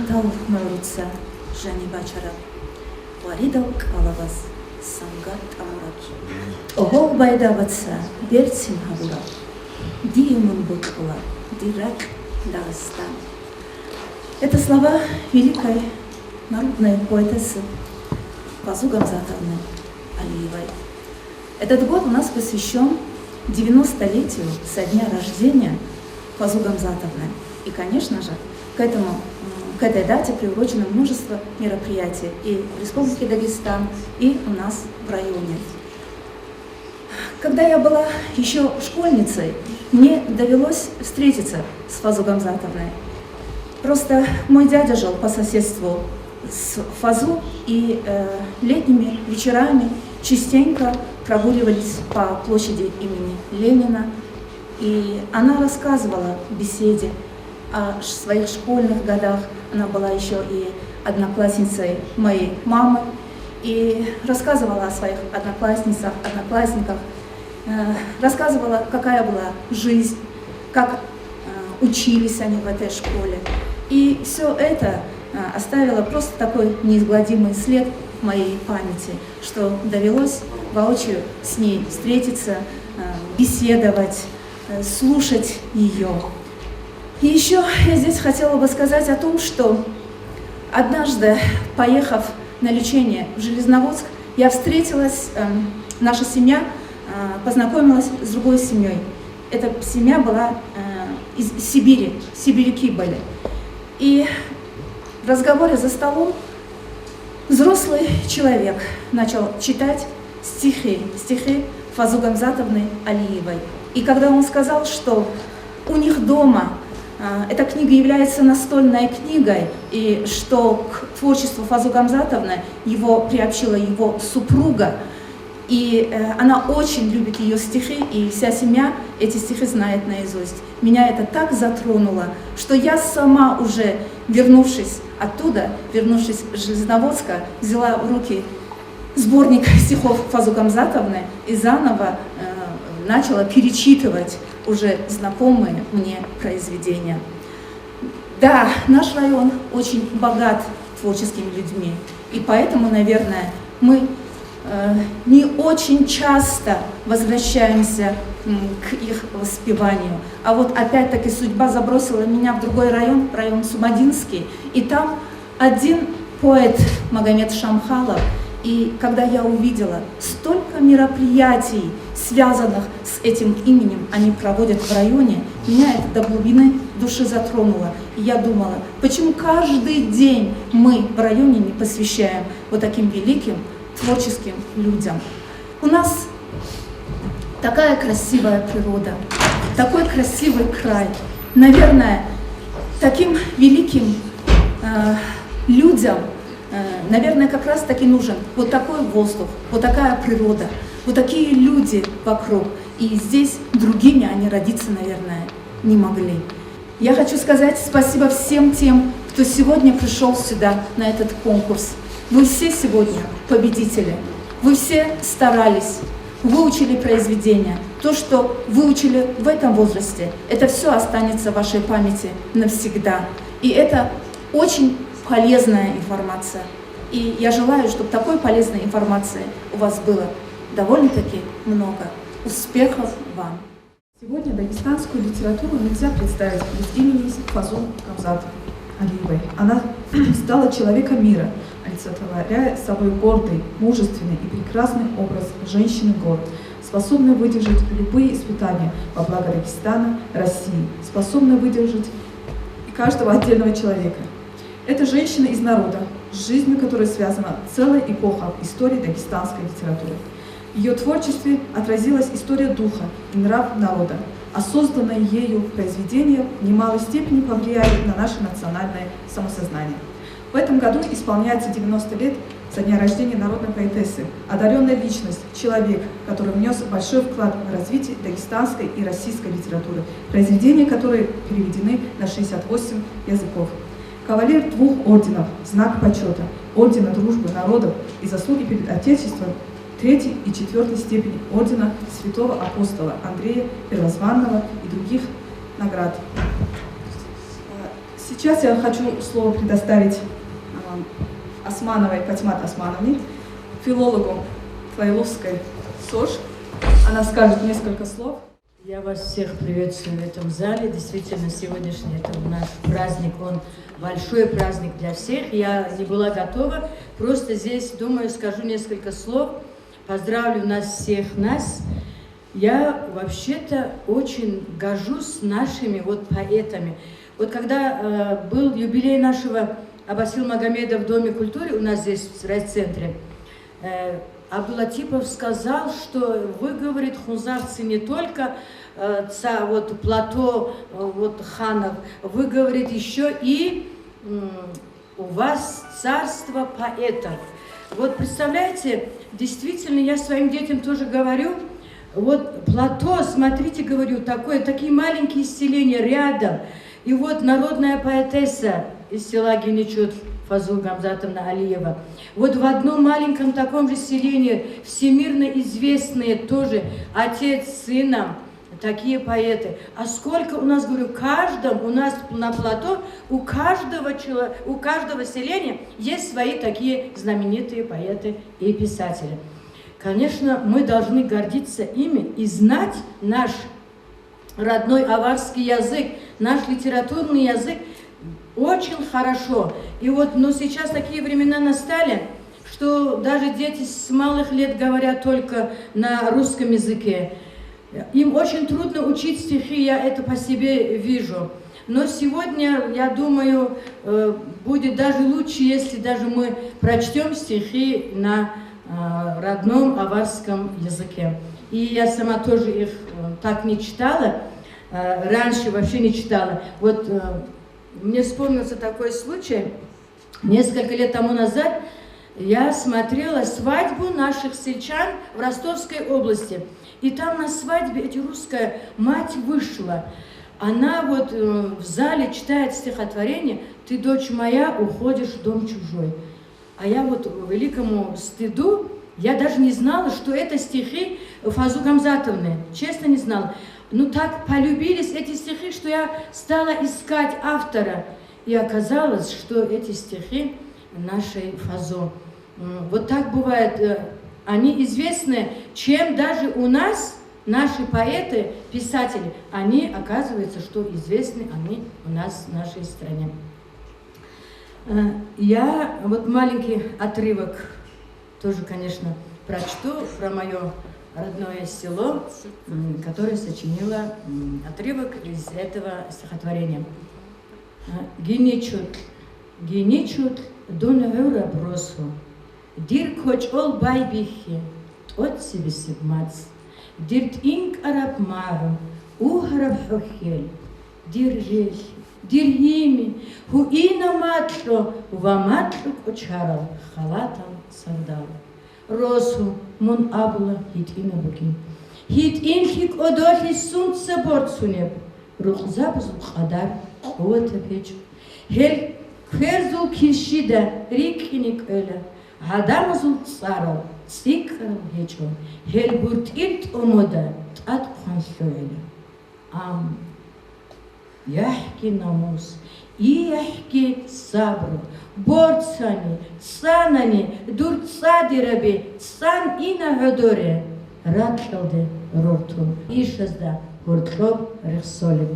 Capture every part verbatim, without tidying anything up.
Дал гӀуруца жаниб бачараб, варидал кӀалабаз санга тӀамураб, тӀогьол байдабаца берцин гьабураб, дие мун бокьула дир ракь Дагъистан. Это слова великой народной поэтессы Фазу Гамзатовны Алиевой. Этот год у нас посвящен девяностолетию со дня рождения Фазу Гамзатовны. И, конечно же, к этому, м, к этой дате приурочено множество мероприятий и в Республике Дагестан, и у нас в районе. Когда я была еще школьницей, мне довелось встретиться с Фазу Гамзатовной. Просто мой дядя жил по соседству с Фазу, и, э, летними вечерами частенько прогуливались по площади имени Ленина. И она рассказывала в беседе о ш-, своих школьных годах. Она была еще и одноклассницей моей мамы. И рассказывала о своих одноклассницах, одноклассниках. Э, рассказывала, какая была жизнь, как, э, учились они в этой школе. И все это, э, оставило просто такой неизгладимый след в моей памяти, что довелось воочию с ней встретиться, э, беседовать, э, слушать ее. И еще я здесь хотела бы сказать о том, что однажды, поехав на лечение в Железноводск, я встретилась, эм, наша семья, э, познакомилась с другой семьей. Эта семья была, э, из Сибири, сибиряки были. И в разговоре за столом взрослый человек начал читать стихи, стихи Фазу Гамзатовны Алиевой. И когда он сказал, что у них дома, а, эта книга является настольной книгой, и что к творчеству Фазу Гамзатовны его приобщила его супруга, и, э, она очень любит ее стихи, и вся семья эти стихи знает наизусть. Меня это так затронуло, что я сама уже, вернувшись оттуда, вернувшись из Железноводска, взяла в руки сборник стихов Фазу Гамзатовны и заново, э, начала перечитывать уже знакомые мне произведения. Да, наш район очень богат творческими людьми, и поэтому, наверное, мы, э, не очень часто возвращаемся, м, к их воспеванию. А вот опять-таки судьба забросила меня в другой район, в район Сумадинский, и там один поэт Магомед Шамхалов, и когда я увидела столько мероприятий, связанных с этим именем, они проводят в районе, меня это до глубины души затронуло. И я думала, почему каждый день мы в районе не посвящаем вот таким великим творческим людям. У нас такая красивая природа, такой красивый край. Наверное, таким великим, э, людям, э, наверное, как раз таки нужен вот такой воздух, вот такая природа, вот такие люди вокруг. И здесь другими они родиться, наверное, не могли. Я хочу сказать спасибо всем тем, кто сегодня пришел сюда, на этот конкурс. Вы все сегодня победители. Вы все старались, выучили произведения. То, что выучили в этом возрасте, это все останется в вашей памяти навсегда. И это очень полезная информация. И я желаю, чтобы такой полезной информации у вас было довольно-таки много. Успехов вам! Сегодня дагестанскую литературу нельзя представить без имени Фазу Гамзатовны Алиевой. Она стала человеком мира, олицетворяя собой гордый, мужественный и прекрасный образ женщины-гор, способной выдержать любые испытания во благо Дагестана, России, способной выдержать и каждого отдельного человека. Это женщина из народа, с жизнью которой связана целая эпоха в истории дагестанской литературы. В ее творчестве отразилась история духа и нрав народа, а созданные ею произведения в немалой степени повлияли на наше национальное самосознание. В этом году исполняется девяносто лет со дня рождения народной поэтессы, одаренная личность, человек, который внес большой вклад в развитие дагестанской и российской литературы, произведения которой переведены на шестьдесят восемь языков. Кавалер двух орденов, знак почета, ордена Дружбы народов и заслуги перед Отечеством третьей и четвертой степени ордена Святого Апостола Андрея Первозванного и других наград. Сейчас я хочу слово предоставить а, Османовой Патимат Османовне, филологу Файловской СОШ. Она скажет несколько слов. Я вас всех приветствую в этом зале. Действительно, сегодняшний это наш праздник, он большой праздник для всех. Я не была готова. Просто здесь, думаю, скажу несколько слов. Поздравлю нас всех, нас. Я вообще-то очень горжусь нашими вот поэтами. Вот когда э, был юбилей нашего Абасил Магомеда в Доме культуры у нас здесь, в райцентре, э, Абдулатипов сказал, что вы, говорит, хунзахцы не только э, ца, вот, плато э, вот, ханов, вы, говорит, еще и м, у вас царство поэтов. Вот представляете, действительно, я своим детям тоже говорю, вот плато, смотрите, говорю, такое, такие маленькие селения рядом. И вот народная поэтесса из села Генечут Фазул Гамзатовна Алиева. Вот в одном маленьком таком же селении всемирно известные тоже отец с сыном, такие поэты. А сколько у нас, говорю, в каждом, у нас на плато, у каждого, чело- у каждого селения есть свои такие знаменитые поэты и писатели. Конечно, мы должны гордиться ими и знать наш родной аварский язык, наш литературный язык очень хорошо. И вот, но сейчас такие времена настали, что даже дети с малых лет говорят только на русском языке. Им очень трудно учить стихи, я это по себе вижу. Но сегодня, я думаю, э, будет даже лучше, если даже мы прочтем стихи на э, родном аварском языке. И я сама тоже их э, так не читала, э, раньше вообще не читала. Вот э, мне вспомнился такой случай. Несколько лет тому назад я смотрела свадьбу наших сельчан в Ростовской области. И там на свадьбе эта русская мать вышла. Она вот э, в зале читает стихотворение: «Ты, дочь моя, уходишь в дом чужой». А я вот, к великому стыду, я даже не знала, что это стихи Фазу Гамзатовны. Честно, не знала. Ну, так полюбились эти стихи, что я стала искать автора. И оказалось, что эти стихи нашей Фазу. М, Вот так бывает. э, Они известны, чем даже у нас наши поэты, писатели, они, оказывается, что известны они у нас в нашей стране. Э, Я вот маленький отрывок тоже, конечно, прочту про мое родное село, м, которое сочинила м, отрывок из этого стихотворения. Э, Гиничут, гиничут дун гӀураб росу, дир кочӀол байбихьи, тӀоцебесеб мацӀ, дир тӀинкӀараб магӀу, угьараб хӀухьел, дир релъ, дир гьими, гьуинаб макьу ва макьу кӀочарал халатал сардал. Росу, мун абула гьитӀинаб бугин. ГьитӀинлъи кӀодолъи сунца борцунеб, рукъзабазул къадар къуватаб гьечӀо. Гьел кверзул килщида рикӀкӀине кӀвела, гӀадамазул цӀарал цӀикӀкӀарал гьечӀо, гьел буртӀил тӀомода тӀад хъван лъугӀила. Ам, яхӀги намус, яхӀги сабру, борцани, цӀанани, дур цӀадираби цӀан ина гӀодоре, ракьалде рортун ишазда гьоркьоб рехсолеб.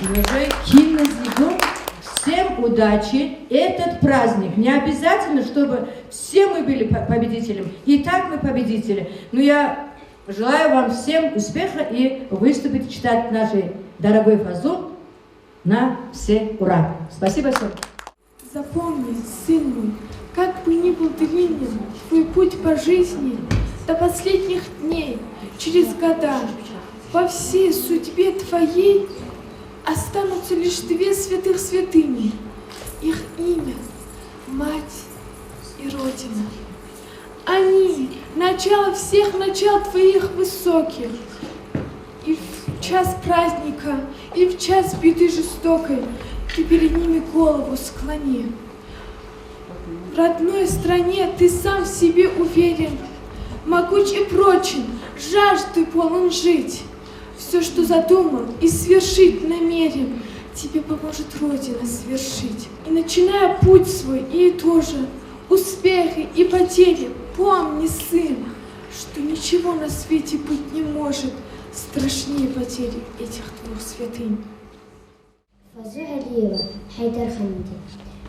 Уже киназего всем удачи. Этот праздник не обязательно, чтобы все мы были по- победителем. И так мы победители. Но я желаю вам всем успеха и выступить, читать нашей дорогой Фазу на все ура. Спасибо всем. Запомни, сын мой, как бы ни был длинным твой путь по жизни, до последних дней, через года, во всей судьбе твоей останутся лишь две святых святыни. Их имя — мать и Родина. Они — начало всех начал твоих высоких. И в час праздника, и в час беды жестокой ты перед ними голову склони. В родной стране ты сам в себе уверен, могуч и прочен, жажды полон жить. Все, что задумал и свершить намерен, Тебе поможет Родина свершить. И начиная путь свой, и тоже успехи, и потери, помни, сын, что ничего на свете быть не может страшнее потери этих двух святынь. Фазу ГӀалиева, ХӀайдарханиде.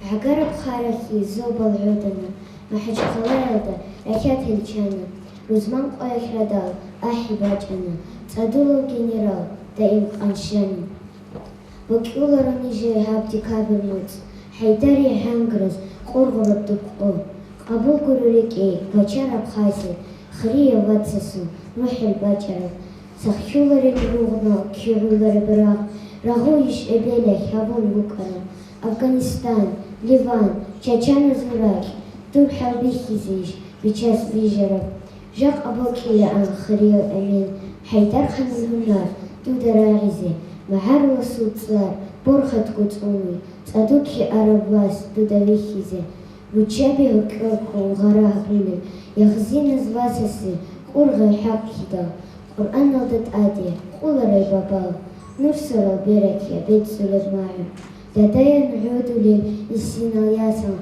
ГӀагараб хъаралъи зобал гӀодана, МахӀачхъалаялда рахьат гьелчана, рузман къоялъ радал ахӀи бачӀана, цӀадулав генерал Даим къанщани. Бокьуларо нижее гьаб декабрь моцӀ, ХӀайдарие гьанграз къоргъураб дуб къо. Къабул гуро рекӀее квачар Абхазия, хирияб вацасул рухӀел бачӀараб. Сахлъуларел ругънал кигӀулареб рагъ, рагъуйищ эбелалъ гьабун букӀана. Афганистан, Ливан, чачаназул ракь, дур хӀалбихьизейищ бичас бижараб? Жакъа бокьилаан хириял эмен, ХӀайдарханил гьунар дуда рагъизе, магӀаруласул цӀар борхатго цӀуни, цӀадулъе араб вас дуда вихьизе. Руччаби гьоркьор ккун гъара гьабулел, ягъзиназ васасе къургъел хӀакълъидал, Къуръаналда тӀаде къуларай бабал, нур сорал беракья бецӀцӀулеб магӀу. Дадаян гӀодулел иссинал ясал,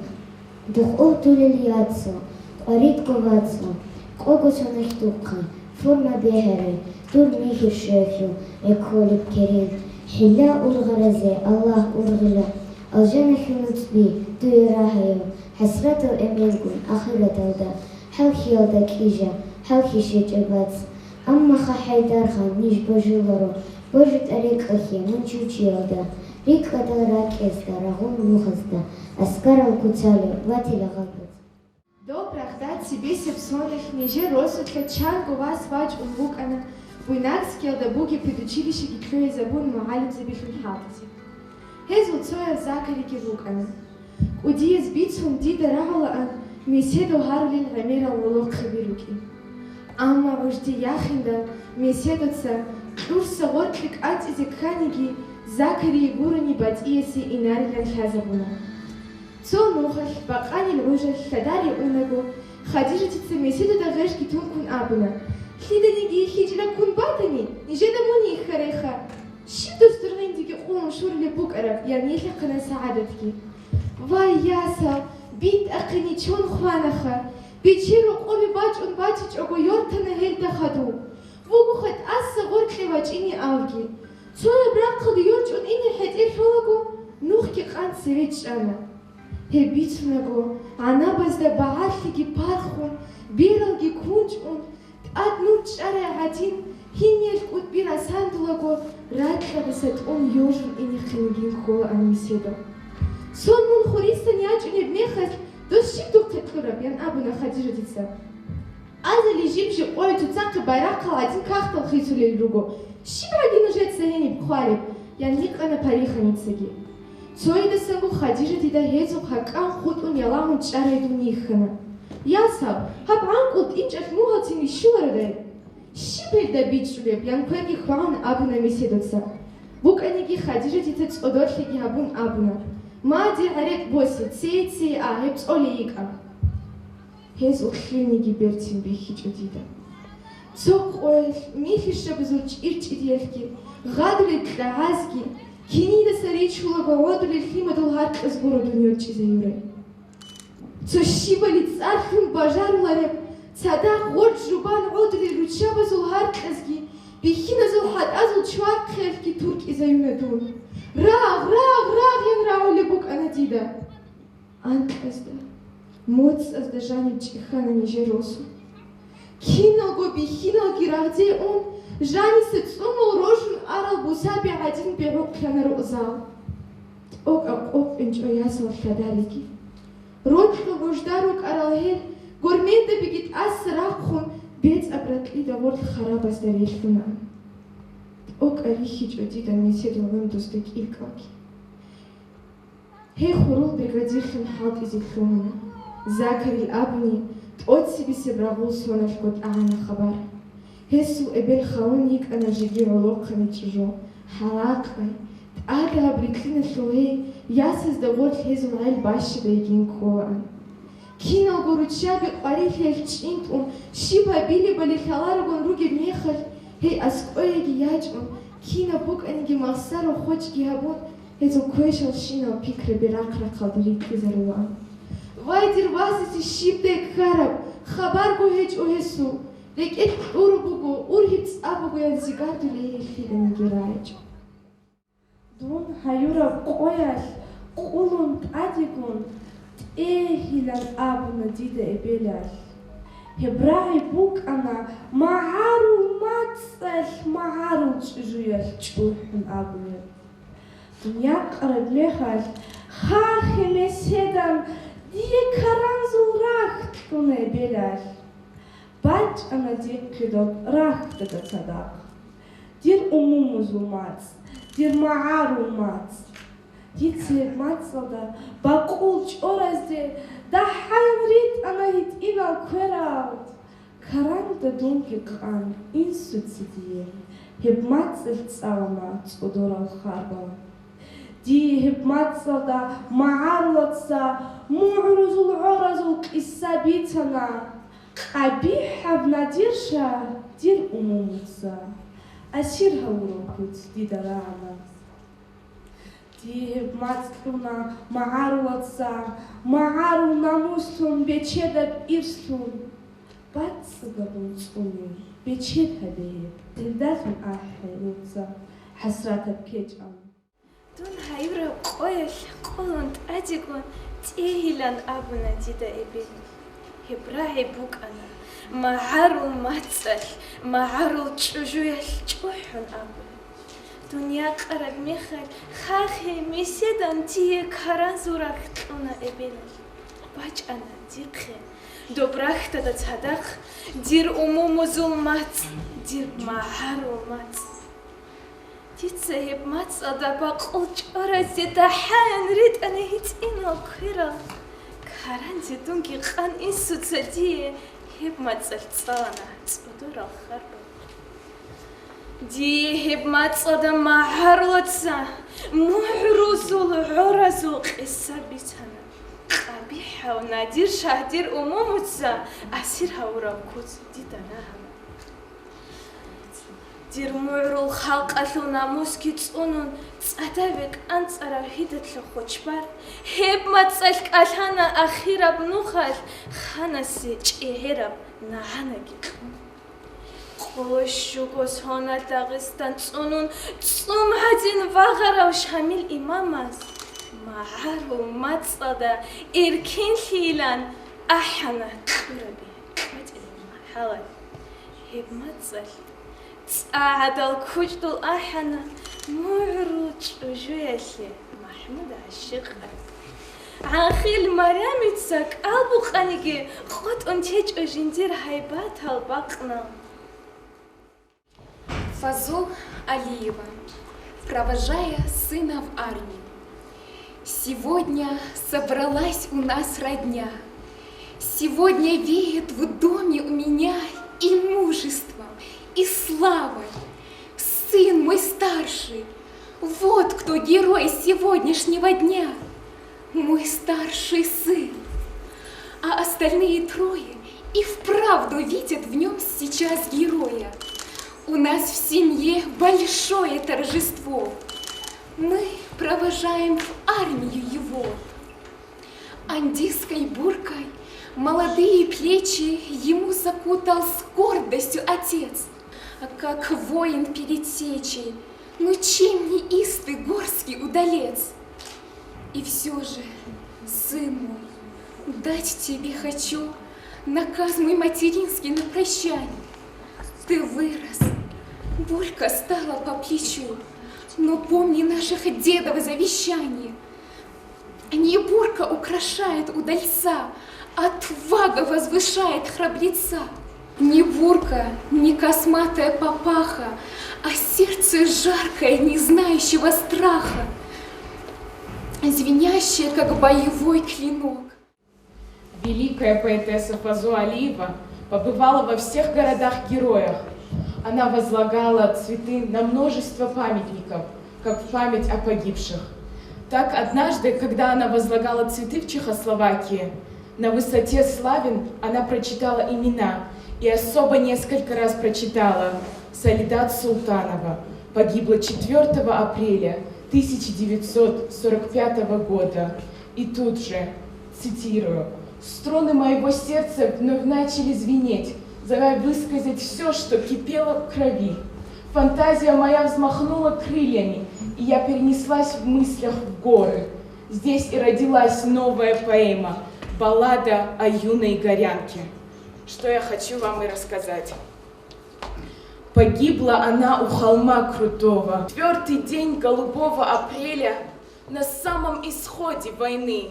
духъултулел яцал, къваридго вацал, къого соналъ духъе форма бегьарай, дур михьир щоялъул гӀеколеб керен. ХӀилла ургъаразе Аллагь ургъила, алжаналъул нуцӀби дуе рагьаяв, хӀасратал эменгун ахираталда, хӀалхьиялда кӀижа, хӀалхьи щечӀеб бац. Амма ха, ХӀайдархан, ниж божуларо, божу тӀарикьалъе мун чучиялда, рикӀкӀадал ракӀезда, рагъул нухазда, аскарал куцалев ватила гъалбац. Доб рагъда цебесеб соналъ нижер росулъа чанго вас вачӀун вукӀана Буйнакскиялда бугеб педучилищеги лъугьизабун мугӀалимзабилъун хӀалтӀизе. Гьезул цояв Закариги вукӀана. КӀудияз бицун дида рагӀулаан Меседов гьарулел гӀемерал гӀолохъеби рукӀин. Амма гӀужди яхиндал Меседовца кьурса гъоркье кӀанцӀизе кканиги, Закарие гурони батӀиясе инарилан лъазабуна. Цо нухалъ бакъанил гӀужалъ лъадаре унаго, Хадижатица Меседода гъежги тункун абуна: «Лъиданиги йихьичӀила ккун батани, нижеда мун йихьарайха. Щиб дос дургъиндеги къулун щурулеб букӀараб», — ян йилъахъана СагӀадатги. «Вай, ясал, битӀахъе ничон хванаха, биче рокъобе бачӀун батичӀого йортана гьелда хадув. Вугоха тӀаса гъоркье вачӀине авги». Цояб рахъалде йорчӀун ине хӀетӀе лъолаго, нухги къан цеве чӀана. Гьеб бицунаго, гӀанабазда багӀалъиги пархун, бералги кунчӀун, тӀад нур чӀарай гӀадин, гьиниялъ кӀутӀби расандулаго, ракьалдаса тӀун йожун инехъинигин кколаан Меседов. «Сон мун хурисани ячӀунеб мехалъ, дос щиб духъе кьураб?» — ян абуна Хадижатица. «Азали жиб-жиб къоялъ цоцахъе байрахъал гӀадин кагътал хисулел руго. Щиб гӀаги нужеца гьениб хъвалеб?» — ян гьикъана Париханицаги. Цоидасанго Хадижатида гьезухъа кӀан хутӀун ялагьун чӀарай дун йихьана. «Ясал, гьаб гӀанкӀул тӀинчӀалъ мугьалцин вищулародай?» «Щиб гьелда бичӀчӀулеб?» — ян кверги хвагьун абуна Меседовца. БукӀаниги Хадижатица цӀодорлъиги гьабун абуна: «Ма, дир гӀерекь босе, цее-цее а, гьеб цӀолей йикӀа». Гьез ухълъилниги берцин бихьичӀо дида. Цо къоялъ михьишабазул чӀирчӀидиялъги, гъадрил кьагӀазги, кинидаса ричулаго гӀодулел лъимадул гьаркьаз гуро дун йорчӀизаюрай. Цо щибали цӀарлъун бажарулареб, цадахъ гъоркь жубан гӀодулел руччабазул гьаркьазги, бихьиназул хӀатӀазул чвархъиялъги туркӀизаюна дун. «Рагъ, рагъ, рагъ!» — ян рагӀулеб букӀана дида. Анкьазда, моцӀазда жаниб чӀихьана нижер росу. Киналго бихьиналги рагъде ун, жаниса цӀумул рожун арал бусаби гӀадин бегӀукълъана рукъзал. ТӀокӀаб къокъинчӀо ясал лъадариги. Рокьул гӀужда рукӀарал гьел, гормендабиги тӀаса рахъун, бецӀаб ракьида гъорлъ харабазда релълъунаан. ТӀокӀаб рихьичӀо дида Меседов гӀундузда кӀилкӀалги. Гьей хурул бригадирлъун хӀалтӀизе лъугьуна. Закарил абуни, тӀоцебесеб рагъул соналъго тӀагӀана хабар. Гьесул эбел халун йикӀана жеги гӀолохъанай чӀужу, хӀалакъай, тӀадаб рикьиналъул гьей, ясазда гъорлъ гьезул гӀел бащадайгин кколаан. Киналго руччаби къварилъиялъ чӀинтӀун, щиб гьабилебали лъаларогун ругеб мехалъ, гьей аскӀоеги ячӀун, кинаб букӀаниги махсаро хочги гьабун, Гьезул квешалщинал пикраби рахъ-рахъалда рикӀкӀизарула. Вай, дир васасе щибдай ккараб, хабарго гьечӀо гьесул, рекӀелъ кьураб буго, ургьиб цӀа бугоян зигардулей гьелъиданиги рагӀичӀо. Дун гьаюраб къоялъ къулун тӀадегун, тӀегьилан абуна дида эбелалъ. Гьеб рагӀи букӀана магӀарул мацӀалъ, магӀарул чӀужуялъ чӀухӀун абулеб. Дунъя къараб мехалъ хахе меседан дие каранзул рахь кьуна эбелалъ. БачӀана дихъе доб рахьдада цадахъ. Дир умумузул мацӀ, дир магӀарул мацӀ. Дица гьеб мацӀалда бакъул чӀоразде дагьаян ритӀана гьитӀинал кверал. Каранда дунги къан инсуца дие гьеб мацӀалъ цӀалана цӀодорал харбал. Дие гьеб мацӀалда магӀарулаца мугӀрузул гӀоразул къиса бицана. КъабихӀаб Надир-шагь дир умумуца асир гьавурав куц дида рагӀана. Дие гьеб мацӀ кьуна магӀарулаца, магӀарул намуслъун, бечедаб ирслъун. БацӀцӀадабун цӀуне, бечед гьабе гьеб, гьелдалъун ахӀе нуца хӀасратаб кечӀан. Дун гьаюраб къоялъ къулун тӀадегун тӀегьилан абуна дида эбел. Гьеб рагӀи букӀана магӀарул мацӀалъ, магӀарул чӀужуялъ чӀухӀун абуна. Дунъя къараб мехалъ хахе меседан дие каранзул рахь кьуна эбелалъ. БачӀана дихъе доб рахьдада цадахъ дир умумузул мацӀ, дир магӀарул мацӀ. Дица гьеб мацӀалда бакъул чӀоразде дагьаян ритӀана гьитӀинал кверал. Каранде дунги къан инсуца дие гьеб мацӀалъ цӀалана цӀодорал харбал. Дие гьеб мацӀалда магӀарулаца мугӀрузул гӀоразул къиса бицана. КъабихӀав Надир-шагь дир умумуца асир гьавурав куц дида рагӀана. Дир мугӀрул халкъалъул намусги цӀунун, цӀадаве кӀанцӀарав гьидалъа хочбар, гьеб мацӀалъ кӀалъана ахираб нухалъ ханасе чӀегӀераб нагӀанаги кьун. Къо щуго сона Дагъистан цӀунун, цӀум гьадин вагъарав Шамил имамас магӀарул мацӀалда эркенлъийилан ахӀана кьураби кьватӀилан хӀалалъ. Гьеб мацӀалъ цӀа гӀадал кучӀдул ахӀана мугӀрул чӀужуялъе МахӀмуд ГӀашикъа. ГӀахил Марямица кӀалбукъаниги къотӀун течӀо жиндир гьайбатал бакънал. Фазо Алиева, провожая сына в армию. Сегодня собралась у нас родня. Сегодня веет в доме у меня и мужеством, и славой. Сын мой старший, вот кто герой сегодняшнего дня. Мой старший сын. А остальные трое и вправду видят в нем сейчас героя. У нас в семье большое торжество. Мы провожаем в армию его. Андийской буркой молодые плечи ему закутал с гордостью отец. А как воин перед сечей, ну чем не истый горский удалец? И все же, сын мой, дать тебе хочу наказ мой материнский на прощание. Ты вырос, бурка стала по плечу, но помни наших дедов завещание. Не бурка украшает удальца, отвага возвышает храбреца. Не бурка, не косматая папаха, а сердце жаркое, не знающего страха, звенящее, как боевой клинок. Великая поэтесса Фазо Алиева побывала во всех городах-героях. Она возлагала цветы на множество памятников, как в память о погибших. Так, однажды, когда она возлагала цветы в Чехословакии, на высоте Славин она прочитала имена и особо несколько раз прочитала: Соледат Султанова погибла четвёртого апреля тысяча девятьсот сорок пятого года. И тут же, цитирую: «Струны моего сердца вновь начали звенеть, желая высказать все, что кипело в крови. Фантазия моя взмахнула крыльями, и я перенеслась в мыслях в горы. Здесь и родилась новая поэма, баллада о юной горянке». Что я хочу вам и рассказать. Погибла она у холма крутого, четвёртый день голубого апреля, на самом исходе войны.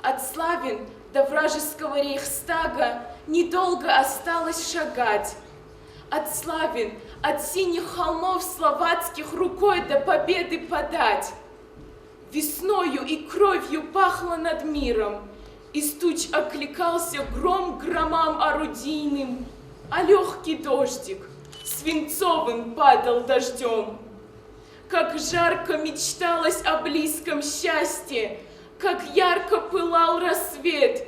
От Славин до вражеского Рейхстага недолго осталось шагать. От Славин, от синих холмов словацких рукой до победы подать. Весною и кровью пахло над миром, из туч окликался гром громам орудийным, а лёгкий дождик свинцовым падал дождём. Как жарко мечталось о близком счастье, как ярко пылал рассвет!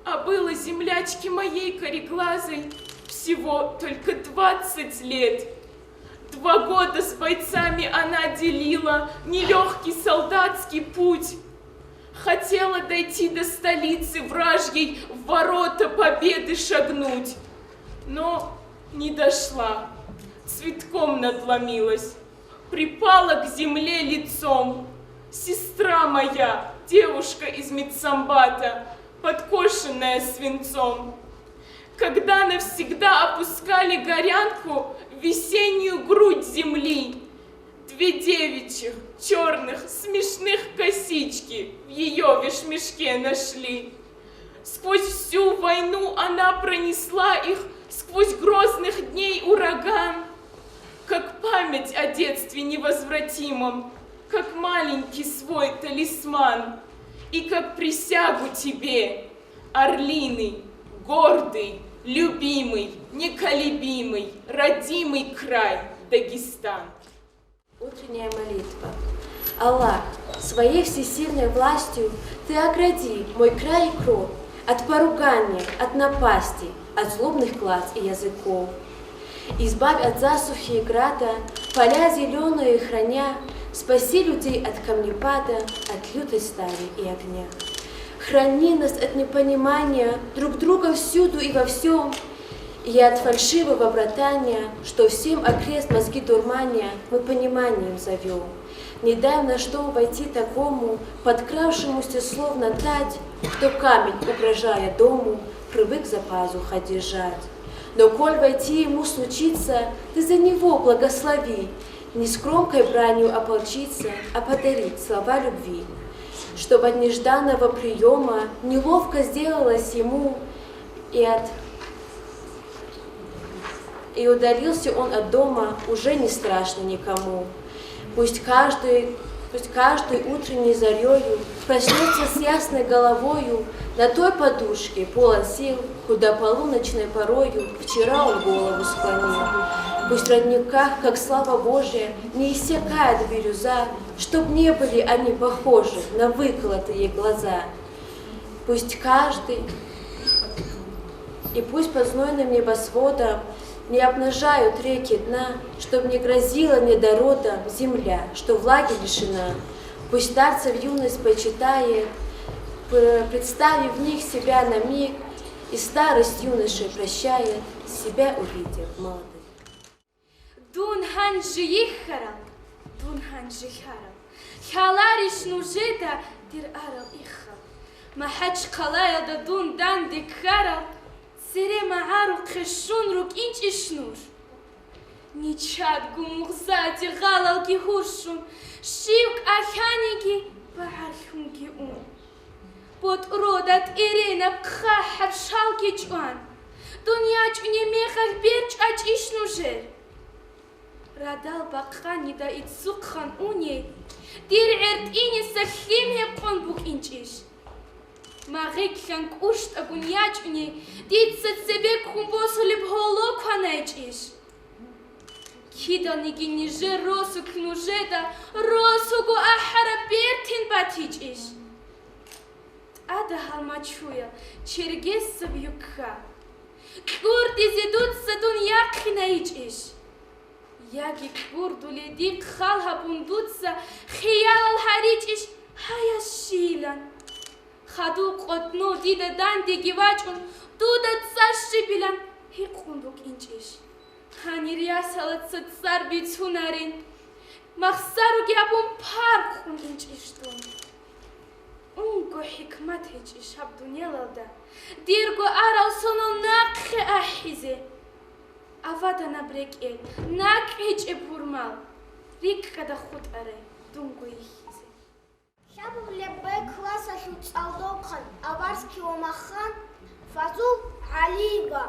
А было землячке моей кореглазой всего только двадцать лет. Два года с бойцами она делила нелёгкий солдатский путь. Хотела дойти до столицы вражьей, в ворота победы шагнуть, но не дошла, цветком надломилась, припала к земле лицом. Сестра моя, девушка из медсанбата, подкошенная свинцом. Когда навсегда опускали горянку в весеннюю грудь земли, две девичьих, чёрных, смешных косички в её вещмешке нашли. Сквозь всю войну она пронесла их, сквозь грозных дней ураган, как память о детстве невозвратимом, как маленький свой талисман и как присягу тебе, орлиный, гордый, любимый, неколебимый, родимый край Дагестан. Утренняя молитва. Аллах, своей всесильной властью ты огради мой край и кровь от поругания, от напасти, от злобных глаз и языков. Избавь от засухи и града поля зелёные храня, спаси людей от камнепада, от лютой стали и огня. Храни нас от непонимания друг друга всюду и во всём, и от фальшивого братания, что всем окрест мозги дурмания мы пониманием зовём. Не дай в наш дом войти такому, подкравшемуся словно тать, что камень, угрожая дому, привык за пазухой держать. Но коль войти ему случится, ты за него благослови, не с громкой бранью ополчиться, а подарить слова любви, чтоб от нежданного приёма неловко сделалось ему, и от и удалился он от дома, уже не страшно никому. Пусть каждый, пусть каждый утренней зарею проснётся с ясной головою на той подушке, полон сил, куда полуночной порою вчера он голову склонил. Пусть в родниках, как слава Божья, не иссякает бирюза, чтоб не были они похожи на выколотые глаза. Пусть каждый, и пусть под знойным небосводом не обнажают реки дна, чтоб не грозила недородом земля, что влаги лишена. Пусть старцев юность почитает, п-, представив в них себя на миг, и старость юношей прощает, себя увидев молодым. Дун гьанже йихьарал, дун гьанже хьарал, хьаларищ нужеда дир арал иххал? МахӀачхъалаялда дун данде ккарал, цере магӀарухъе щун рукӀинчӀищ нуж? Ничадго мугъзаде гъалалги гьурщун, щив кӀалъаниги багӀарлъунги ун. БотӀрода тӀеренаб хъахӀаб шалги чӀван, дун ячӀунеб мехалъ бер чӀвачӀищ нужер? Радал бахъанида иццухъан уней, дир гӀертӀиниса лъим гьекъон букӀинчӀищ? Магъикьан кӀущтӀагун ячӀуней, дица цебеккун босулеб гьоло кванайчӀищ? Киданиги нижер росулъ нужеда росуго ахӀараб бертин батичӀищ? ТӀадегӀан мачуял чергесаб юкка, кьурдизе дуца дун яхъинайичӀищ? Яги гурдулей дихъ хал гьабун дуца хиялал гьаричӀищ гьаящилан? Хадуб къотӀнул дида дандеги вачӀун, дуда цӀа щибилан гьикъун букӀинчӀищ? Гьанир ясалаца цӀар бицунарин, махсаруги абун паркъун инчӀищ дун? Унго хӀикмат гьечӀищ гьаб дуниялалда дирго арал сонал нахъе ахӀизе? Аваданаб рекӀел накӀкӀечӀеб гьурмал рикӀкӀада хутӀарай дунго йихьизе. Лъабабилеб Б классалъул цӀалдохъан аварски ва махан Фазул ГӀалиева.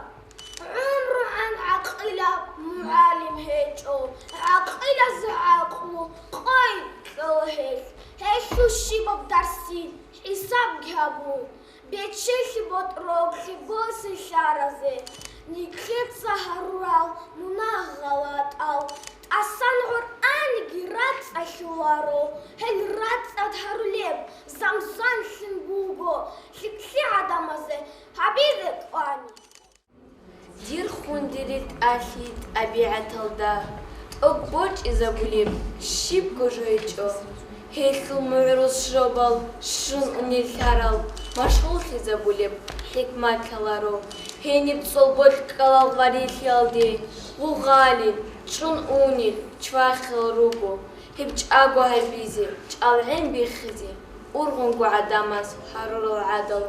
ГӀумругӀан гӀакъилаб мугӀалим гьечӀо, гӀакъилазе гӀакълу къой кьола гьелъ. Гьелъул щибаб дарсил хӀисабги гьабун, бечелъи ботӀроглъи босилъаразе, нилъеца гьарурал мунагь-гъалатӀал тӀасан гӀоркьаниги рацӀцӀалъуларо. Гьел рацӀцӀад гьарулеб замзанлъун буго лъикӀлъи гӀадамазе гьабизе кӀвани. Дир хундилил тӀалъи тӀабигӀаталда тӀок бочӀизабулеб щибго жо гьечӀо. Гьелъул мугӀрус жобал щун унел лъарал машгъуллъизабулеб хӀикмат лъаларо. Гьениб цӀолболъ кӀкӀалал гъварилъиялде гъугъали, чӀун унел чвахиял руго. Гьеб чӀаго гьабизе, чӀалгӀен биххизе ургъунго гӀадамаз гьарурал гӀадал,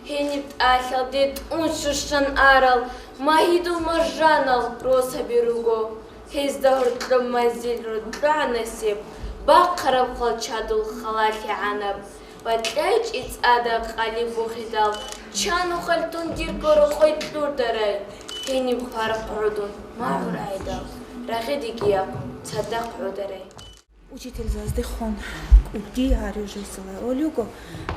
гьениб тӀалъалде тӀун щущан арал магьидул маржанал росаби руго. Гьезда гьоркьоб мазил рокьогӀанасеб бахъараб хвалчадул халалъи гӀанаб, бакьайчӀи цӀада къалиб бухидал, чанухъалъ дун дирго рокъой кьурдарай, гьениб хварахъ гӀодун магӀур гӀайдал, рагъи дигияб цадахъ гӀодарай. Учительзаздехун кӀуди гьарив жесала олиго,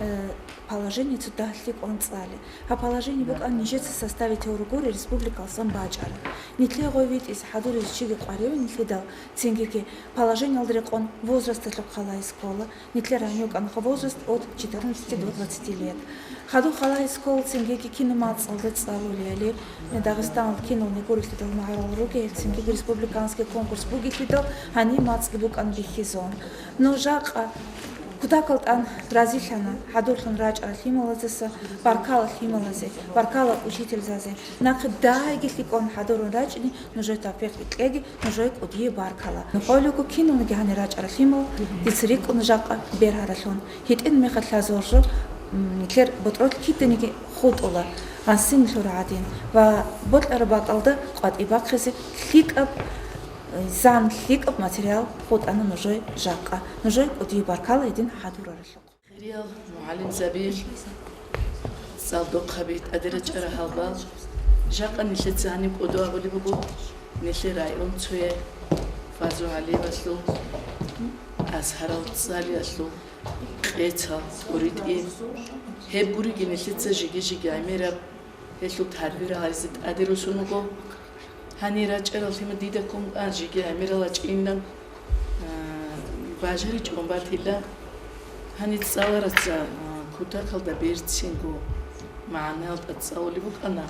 э, положение цо дагьлъи кӀван цӀали. Гьаб положение букӀан нижеца составить гьавругури республикалсан бачӀараб. Нилъе гъой витӀизе хӀадуризе чиги къварив нилъидал, цингиги положениялда рекъон возрасталъухъ халай скола, нилъер гьанивкӀанха возраст от четырнадцати до двадцати лет. Хадуб халай скол цингиги кино мацӀалда цӀалулели, Дагъистаналда кино гурелъидал магӀарул ругел, цингиги республиканский конкурс бугелъидал гьаниб мацӀги букӀан бихьизун. Ну, жакъа кутакал тӀан разилъана хӀадурлъун рачӀарал лъималаздаса, баркала лъималазе, баркала учительзазе, нахъе дагьайги лъикӀун хӀадурун рачӀине нужее тавфикъ кьеги, нужее кӀудияб баркала. Нухалего кинониги гьанир рачӀарал лъимал, дица рикӀкӀуна жакъа бергьаралъун. ГьитӀин мехалъ лъазоржо, м, нилъер ботӀролъ киданиги хутӀула, гъансин лъур гӀадин, ва бокьараб бакӀалда къватӀиб бахъизе лъикӀаб, э, зан лъикӀаб материал хутӀана нужее жакъа. Нужее кӀудияб баркала гьедин хӀадураралъухъ. Хириял мугӀалимзаби, цӀалдохъаби, тӀаде рачӀарал гьалбал, жакъа нилъеца гьаниб кӀодо абулеб буго, нилъер район цое, Фазу ГӀалиевалъул, Азгьарал цӀалиялъул къецал, тӀоритӀи. Гьеб гуриги нилъеца жиги-жиги гӀемераб гьелъул тарбира гьаризе тӀаде росун вуго. Гьанир рачӀарал лъимал дида ккун букӀан жеги гӀемерал ачӀинилан, а, бажаричӀогун батила. Гьанир цӀалараца, а, кутакалда берцинго магӀнаялда цӀалулеб букӀана.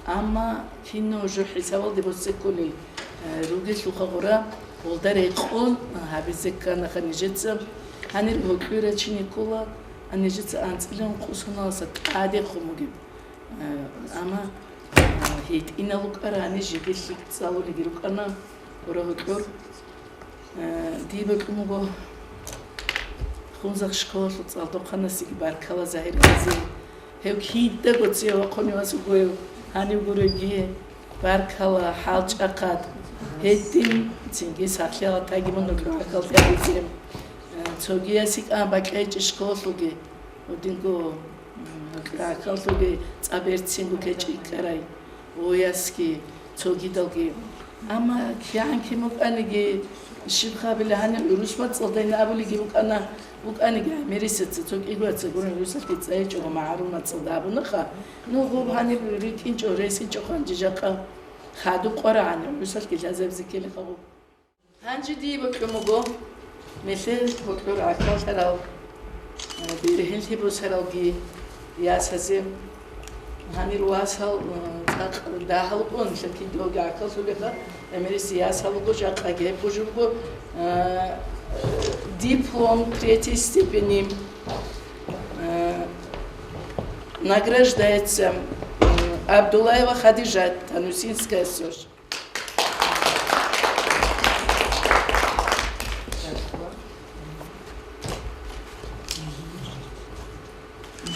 Амма кино жо хӀисабалде босеккуни, а, ругелъулха гъура, гъолда рекъон, а, гьабизе кканаха нижеца. Гьанир гьоркьуе рачине ккола, а нижеца анцӀила ункъо соналдаса тӀадехун бугеб. Э, амма, э, гьитӀинал рукӀарани жеги лъикӀ цӀалулеги рукӀана, гьура гьоркьор. Э, дие бокьун буго Хунзахъ школалъул цӀалдохъанасеги баркала Загьир Азиев. Гьев кидаго цеве вахъунев вугев, гьанив гуревги, баркала, хӀалчӀахъад. Гьедин цинги сахлъи гьалатаги мун рукӀарахъалде гьабизе. Э, цогиясе кӀан бакьайчӀи школалъулги. Гьудинго, м, ракьалъуги цӀа берцинго кечӀи ккарай, гъоясги, цогидалги. Амма кигӀан кин букӀаниги, щиб хабила гьанир гӀурус мацӀалдайин абулиги букӀана, букӀаниги гӀемерисеца цо кӀигояца гурун гӀурусалъги цӀа гьечӀого магӀарул мацӀалда абунаха, ну, гъоб гьанир рикӀкӀинчӀо, ресинчӀо хъанжи жакъа хадуб къварагӀани гӀурусалъги лъазабизе ккелиха гъоб. Гьанже дие бокьун буго, нилъер гьоркьор гӀахьаллъарал, э, бергьенлъи босаралги ясазе, Гьанир васал, э, цӀакъ дагьал кьун, лъакидалги гӀахьаллъулеха, гӀемерисей ясалго жакъа гьеб бужурго, э, диплом третьей степени, э, награждается, м, Абдуллаева Хадижат, Танусинская СОШ.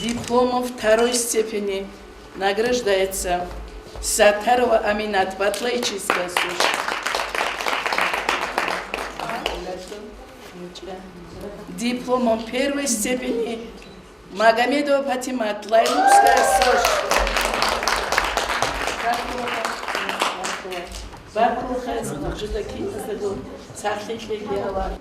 Дипломом второй степени награждается Сатарова Аминат, Батлайчийская СОШ. Дипломом первой степени Магомедова Патимат, Лайлукская СОШ. Бакулха, жидакин, сахлитлъи гьала.